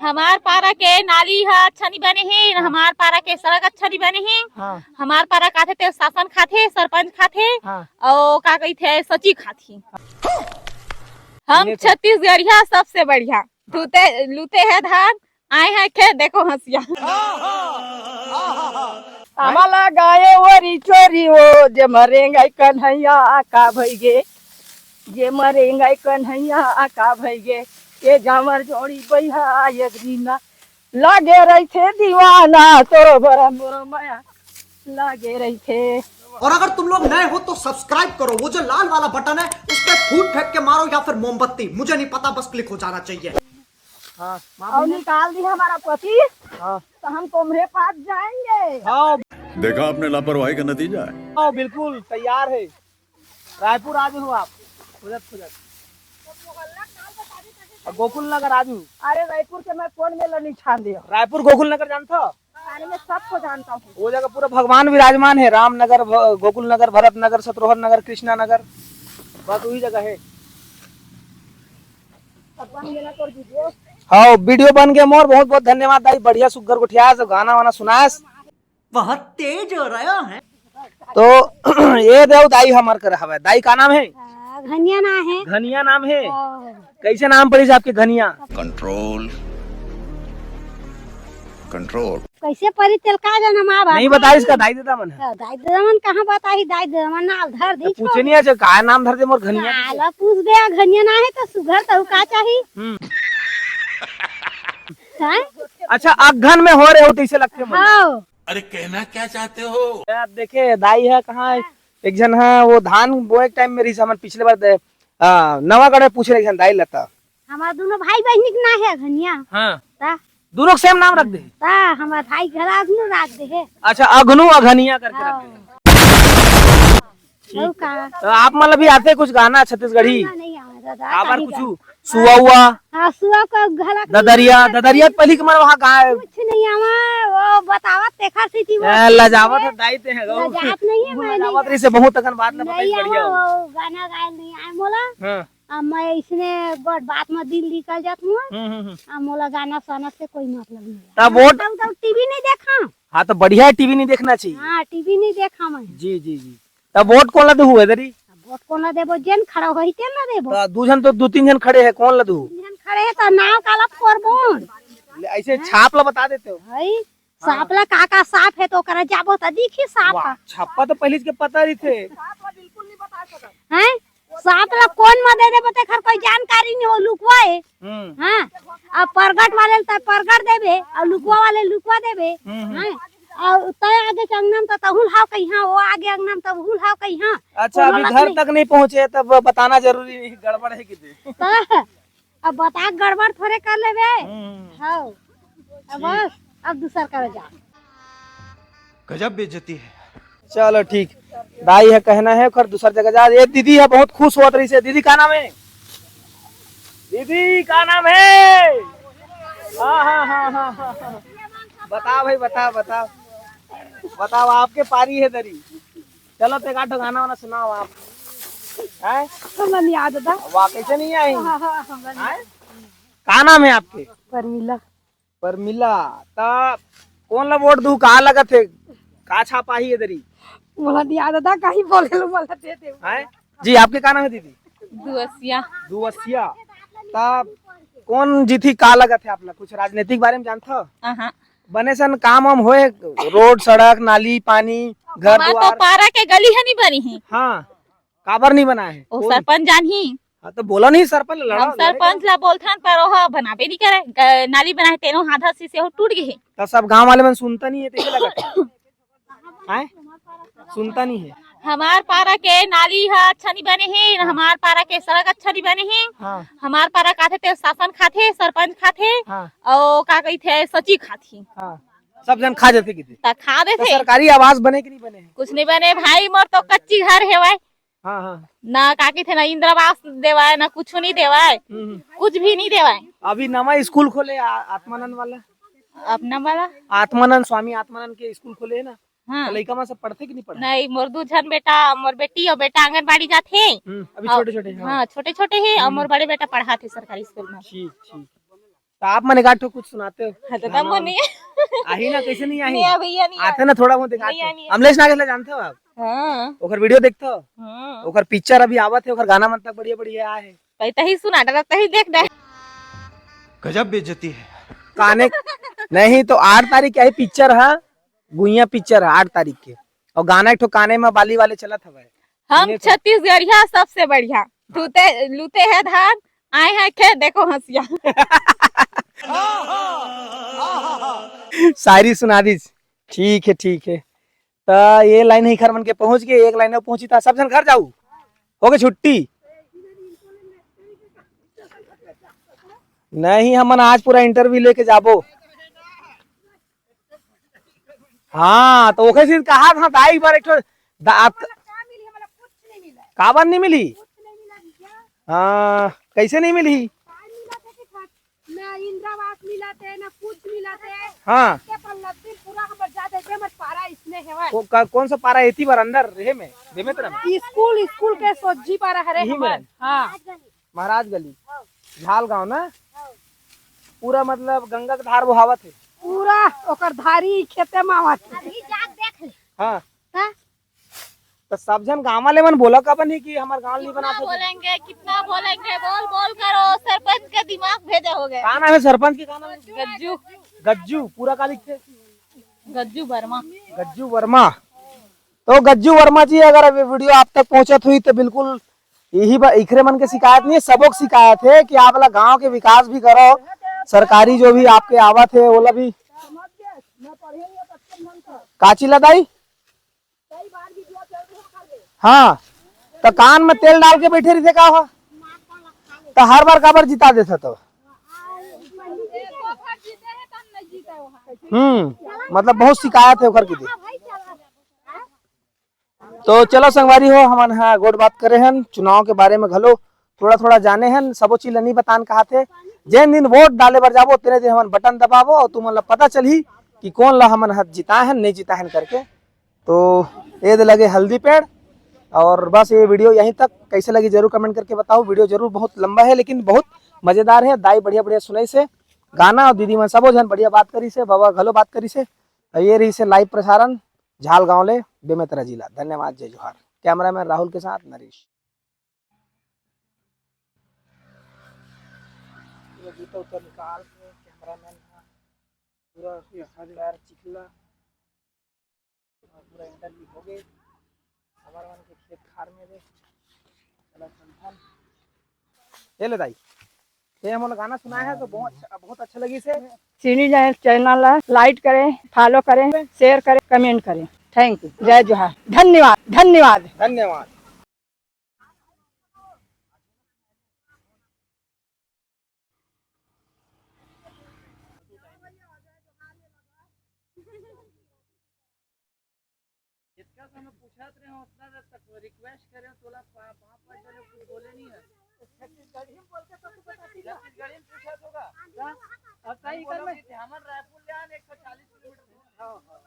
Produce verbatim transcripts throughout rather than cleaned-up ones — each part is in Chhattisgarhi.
हमार पारा के नाली ह अच्छा नहीं बने हे, हमार पारा के सड़क अच्छा नहीं बने हे। हाँ। हमार पारा काथे ते शासन खाथे, सरपंच खाथे, हाँ। अउ का कहिथे सची खाथे। हम ये तो छत्तीसगढ़िया सबसे बढ़िया। लूते, लूते हैं धान, आए हैं खेत, देखो हंसिया। आमा लगाए ओरी चोरी ओ, जे मरेंगे कन्हैया का भइगे, जे मरेंगे कन्हैया का भइगे, ये जामर जोड़ी बइहा ये दीना, लागे रहिथे दीवाना तोरो बरा मोर माया, लागे रहिथे। और अगर तुम लोग नए हो तो सब्सक्राइब करो, वो जो लाल वाला बटन है उस पर फूट फेंक के मारो या फिर मोमबत्ती, मुझे नहीं पता, बस क्लिक हो जाना चाहिए। हाँ, माँ और बोलिए। निकाल दी हमारा पति, हाँ। तो हम तुम्हरे पास जाएंगे। हाँ। देखा आपने लापरवाही का नतीजा है। हाँ, बिल्कुल तैयार है। रायपुर आ जाओ आप, खोजत खोजत। और गोकुल नगर आ जाओ। अरे रायपुर के मैं कौन मेला नहीं छान दिया। रायपुर गोकुल नगर जानता हो? अरे मैं सबको जानता हूँ। वो जगह पूरा भगवान विराजमान है, रामनगर, भ-, गोकुल नगर, भरत नगर, शत्रुघ्न नगर, कृष्णा नगर, बस वही जगह है। भगवान मेला कर दीजिए। हाँ, वीडियो बन गया मोर, बहुत बहुत धन्यवाद दाई, बढ़िया सुग्घर गोठियास, गाना वाना सुनास। बहुत तेज हो रहा है। तो ये देव दाई हमर कर हवे। दाई का नाम है? हाँ, घनिया ना है। घनिया नाम है? हाँ। कैसे नाम पड़िस आपके घनिया? Control, control. कैसे परी तेल का जाना माँ बाप? नहीं बताइस का दाई ददा मन है? हाँ, दाई ददा मन कहाँ बताही, दाई ददा मन नाल धर दी तो पूछे छोड़। नहीं अच्छा का नाम धर दे मोर घनिया के? साला पूछ दे, घनिया ना है तो सुघर तो का चाही? हम्म। हैं? अच्छा, अगहन में हो रहे हो तो इसे लगते मोला। हाँ। अरे कहना क्या चाहते हो? यार देखे दाई है कहाँ, एक झन है वो धान बोए के टाइम में रही हमन पिछले बार दे, आ, नवागढ़ में पूछ रहे एक झन दाई लता। हमार दोनों भाई बहनी के ना है घनिया। हाँ। ता? दोनों के सेम नाम रख दे। ता हमार भाई घर अगनू रख दे है। अच्छा, अगनू अघनिया करके रख दे। हाँ। ठीक। अउ का? तो आप मतलब भी आते कुछ गाना छत्तीसगढ़ी? गाना नहीं आवे दादा, काबर काहे कुछ गाना? सुआ हुआ? हाँ, सुआ का घला के ददरिया, नहीं ददरिया आवे। पहली के मन वहाँ गाए। कुछ नहीं आवा, वो बतावत तेखर सीटी वो ए, लजावत है, दाई ते है गो। लजात नहीं है, वो मैं नहीं लजावत रही से बहुत अकन बात न बताई, नहीं बढ़िया आवा, हो। वो गाना गाए नहीं आए मोला। हाँ। अब मैं इसने गोट बात में दिल निकल जात हूँ। हम्म, हम्म, हम्म। अब मोला गाना साना से कोई मतलब नहीं है। तब वोट तब, तब टीवी नहीं देखा। हाँ, तो बढ़िया है, टीवी नहीं देखना चाहिए। हाँ, टीवी नहीं देखा मैं। जी, जी, जी। तब वोट कोन ला देहू इधर ही? अब वोट कोन ला देबो, जेन खड़ा होही तेन ला देबो। तो दू झन तो, दू तीन झन खड़े हैं, कोन ला देहू? तीन झन खड़े हैं तो नाव काला फोरबो। ले, ऐसे छाप ला बता देते हो। हई, हाँ। सांप ला का का सांप है तो ओकरा जाबो त दिखी सांप वाह, ह। छापा तो पहले के पता रही थे। हैं? सांप ला कोन म दे देबो तेखर कोई जानकारी नहीं हो, लुकवा है। हम्म। हाँ। अब परगट वाले त परगट देबे, और लुकवा वाले लुकवा देबे। हम्म, हम्म। हाँ। और तय आगे के अंगना में त तहुल हाव कहिया, वो आगे अंगना में तहुल हाव कहिया। अच्छा, कोनो अभी लत घर नहीं। तक नहीं पहुँचे, तब बताना जरूरी नहीं, गड़बड़ है कि दे। त अब बता, गड़बड़ थोड़े कर लेबे। हम्म। हाँ। अब ठीक। बस, अब दूसर कर जा। गजब बेइज्जती है। चलो ठीक, दाई है कहना है, ओकर दूसर जगह जा। ये दीदी है बहुत खुश होत रही से। दीदी का नाम है? दीदी का नाम है? हाँ, हाँ, हाँ, हाँ, हाँ, हाँ। बताओ भाई, बताओ, बताओ, बताओ, आपके पारी है दरी। चलो तो एक आध गाना वाना सुनाओ आप। हैं? हमरा नहीं याद था। वाह, कैसे नहीं आई? हाँ, हाँ, हाँ, हमरा नहीं हैं? याद। का नाम है आपके? परमिला। परमिला, ता कौन ला वोट दू? का लगत है, का छापा ही इधर ही? मोला नहीं याद था, कहीं बोले लो, मोला दे दे। हैं? जी, आपके का नाम है दीदी? दुवसिया। दुवसिया। ता कौन जीती, का लगत है आप ला? कुछ राजनीतिक बारे में जानत हो? हाँ। बने सन काम वाम होए, रोड, सड़क, नाली, पानी, घर हमार तो दुआर? पारा के गली है नहीं बनी है। हाँ, काबर नहीं बना है? वो कौन? सरपंच जानही। हाँ, तो बोला नहीं सरपंच ला, लड़ा, हम लड़े सरपंच करो। ला बोलथन, पर ओह बनाबे नहीं करे। ग-, नाली बनाए तेनो हाथा से, से हो टूट गए है। तो सब गांव वाले मन सुनता नहीं है, तो ये लगा। हैं? सुनता नहीं है। हमार पारा के नाली ह अच्छा नहीं बने है, हाँ। हमार पारा के सड़क अच्छा नहीं बने है। हाँ। हमार पारा काथे ते शासन खाथे, सरपंच खाथे, हाँ। और का कहिथे सची खाथे। हाँ। सब जन खा जाथे किथे। ता खा तो देथे। सरकारी आवास बने कि नहीं बने? कुछ नहीं बने भाई, मोर तो कच्ची घर है भाई। हाँ, हाँ। ना का कहिथे ना इंदिरा आवास देवाय, ना कुछ नहीं देवाय, हम्म, हम्म। कुछ भी नहीं देवाय। अभी नवा स्कूल खोले आ-, आत्मानंद वाला। अपना वाला? आत्मानंद, स्वामी आत्मानंद के स्कूल खोले है ना? हाँ। तो लइका मन सब पढ़थे कि नहीं पढ़थे? नहीं, मोर दू झन बेटा, मोर बेटी और बेटा आंगनबाड़ी जाथे। हम्म, अभी और छोटे-छोटे, हाँ। हाँ, छोटे-छोटे हे और हम्म। मोर बड़े बेटा पढ़ाथे सरकारी स्कूल में। ठीक, ठीक। तो आप मन एक आध ठो कुछ सुनाते हो। हाँ, तो गाना तब वाना। नहीं है। आही ना, कैसे नहीं आही? नहीं है भैया, नहीं आथे है। ना, थोड़ा बहुत दिखाते नहीं हो। है, नहीं है। अमलेश नागेश ला जानते हो आप? हाँ। ओकर वीडियो देखते हो? हाँ। ओकर पिक्चर अभी आवत है, ओकर गाना मन तक बढ़िया बढ़िया आए है। तही, तही सुना डरा, तही देख दे। गजब बेइज्जती है। काने नहीं तो आठ तारीख के आई पिक्चर है, गुइया पिक्चर है आठ तारीख के, और गाना एक ठो काने में बाली वाले चलत हवय। हम सुने तो। छत्तीसगढ़िया सबसे बढ़िया, लूते, लूते हैं धान, आए हैं खेत, देखो हंसिया। शायरी सुना दीस। ठीक है, ठीक है। त ये लाइन ही घर मन के पहुंच गए, एक लाइन में पहुंची था, सब झन घर जाऊ, हो गए छुट्टी। नहीं, हमन आज पूरा इंटरव्यू लेके जाबो। हाँ, तो ओखर से कहा था, दाई, एक बार एक ठो दा-, आप का मिली, हमला कुछ नहीं मिला। काबर नहीं मिली? कुछ नहीं मिला भैया। हाँ, कैसे नहीं मिली? का मिला था कि खा-, ना इंदिरा आवास मिला थे, ना कुछ मिला थे। हाँ। के पर लत्ती पूरा हमर जादे के हमर पारा इसने हेवय। को-, का-, कौन सा पारा एती बार अंदर रहे में? देमे तरह में? स्कूल, स्कूल के सोझी पारा हरे यही में हमर। है। हाँ। महाराज गली, हाँ। झाल गांव ना? हाँ। पूरा मतलब गंगा के धार बोहावत है। पूरा ओकर धारी खेते में आवत है। अभी जाके देख ले। हाँ। हाँ। तो सब झन गांव वाले मन बोला का बनी कि हमार गांव नहीं बना कितना सके? बोलेंगे, कितना बोलेंगे, बोल बोल करो, सरपंच के दिमाग भेजा हो गया। का नाम है सरपंच के, का नाम है? गज्जू। गज्जू, पूरा का लिखते? गज्जू वर्मा। गज्जू वर्मा। तो गज्जू वर्मा जी, अगर अब ये वीडियो आप तक पहुंचत हुई तो बिल्कुल यही बा-, इखरे मन के शिकायत नहीं है, सबो के शिकायत है कि आप ला गांव के विकास भी करो, सरकारी जो भी आपके आवत है, ओला भी। का चिल्ला दाई? हाँ, तो कान में तेल डाल के बैठे रहिथे का हो? तो हर बार काबर जिता देथा तो? हम्म, मतलब बहुत शिकायत है ओकर की। तो चलो संगवारी हो, हमन ह गोठ बात करे हन, चुनाव के बारे में घलो थोड़ा थोड़ा जाने हन, सबो चीज ल नहीं बतान कहाथे। जेन दिन वोट डाले बर जाबो, तेने दिन हमन बटन दबाबो और तुमन ला पता चलही कि कौन ला हमन ह जिताए हन, नहीं जिताए हन करके। तो ये दे लगे हल्दी पेड़। और बस ये वीडियो यहीं तक। कैसे लगी जरूर कमेंट करके बताओ। वीडियो जरूर बहुत लंबा है लेकिन बहुत मजेदार है। दाई बढ़िया बढ़िया सुनाइस हे गाना और दीदी मन सबो झन बढ़िया बात करिस हे, बाबा घलो बात करिस हे। और ये रहिस हे लाइव प्रसारण झाल गांव ले बेमेतरा जिला। धन्यवाद, जय जोहार। कैमरामैन राहुल के साथ नरेश। पूरा जूता उता निकाल के कैमरामैन ह पूरा पैर चिखला। पूरा इंटरव्यू हो गए हमारे मन के खेत खार में रे। चला संथन। ये ले दाई, ये हमन गाना सुनाए हे तो बहुत अच्छा, बहुत अच्छा लगिस हे। सिनी जैन चैनल ला लाइक करें, फॉलो करें, शेयर करें, कमेंट करें। थैंक यू, जय जोहार, धन्यवाद, धन्यवाद। धन्यवाद। जितना समय पूछत रहे हो, उतना देर तक रिक्वेस्ट करे हो, तोला पा-, पाँच पाँच जने कुछ बोले नहीं है। छत्तीसगढ़ी में बोल के तो तू बता दी। छत्तीसगढ़ी में पूछत होगा। हाँ? अब सही कर में। हमन रायपुर ले आन एक सौ चालीस किलोमीटर। हाँ, हाँ।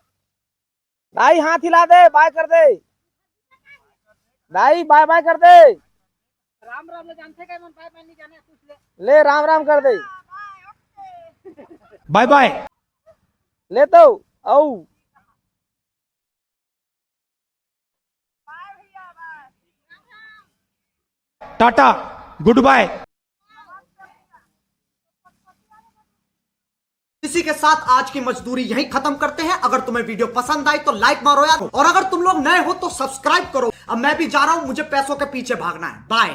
दाई हाथ हिला दे, बाय कर दे। दाई बाय बाय कर दे। राम राम ले जानथे का मन, बाय बाय नहीं जाने, पूछ ले। ले राम राम कर दे। बाय बाय। ले तो, आऊ। टाटा, गुड बाय। इसी के साथ आज की मजदूरी यहीं खत्म करते हैं। अगर तुम्हें वीडियो पसंद आई तो लाइक मारो यार, और अगर तुम लोग नए हो तो सब्सक्राइब करो। अब मैं भी जा रहा हूँ, मुझे पैसों के पीछे भागना है। बाय।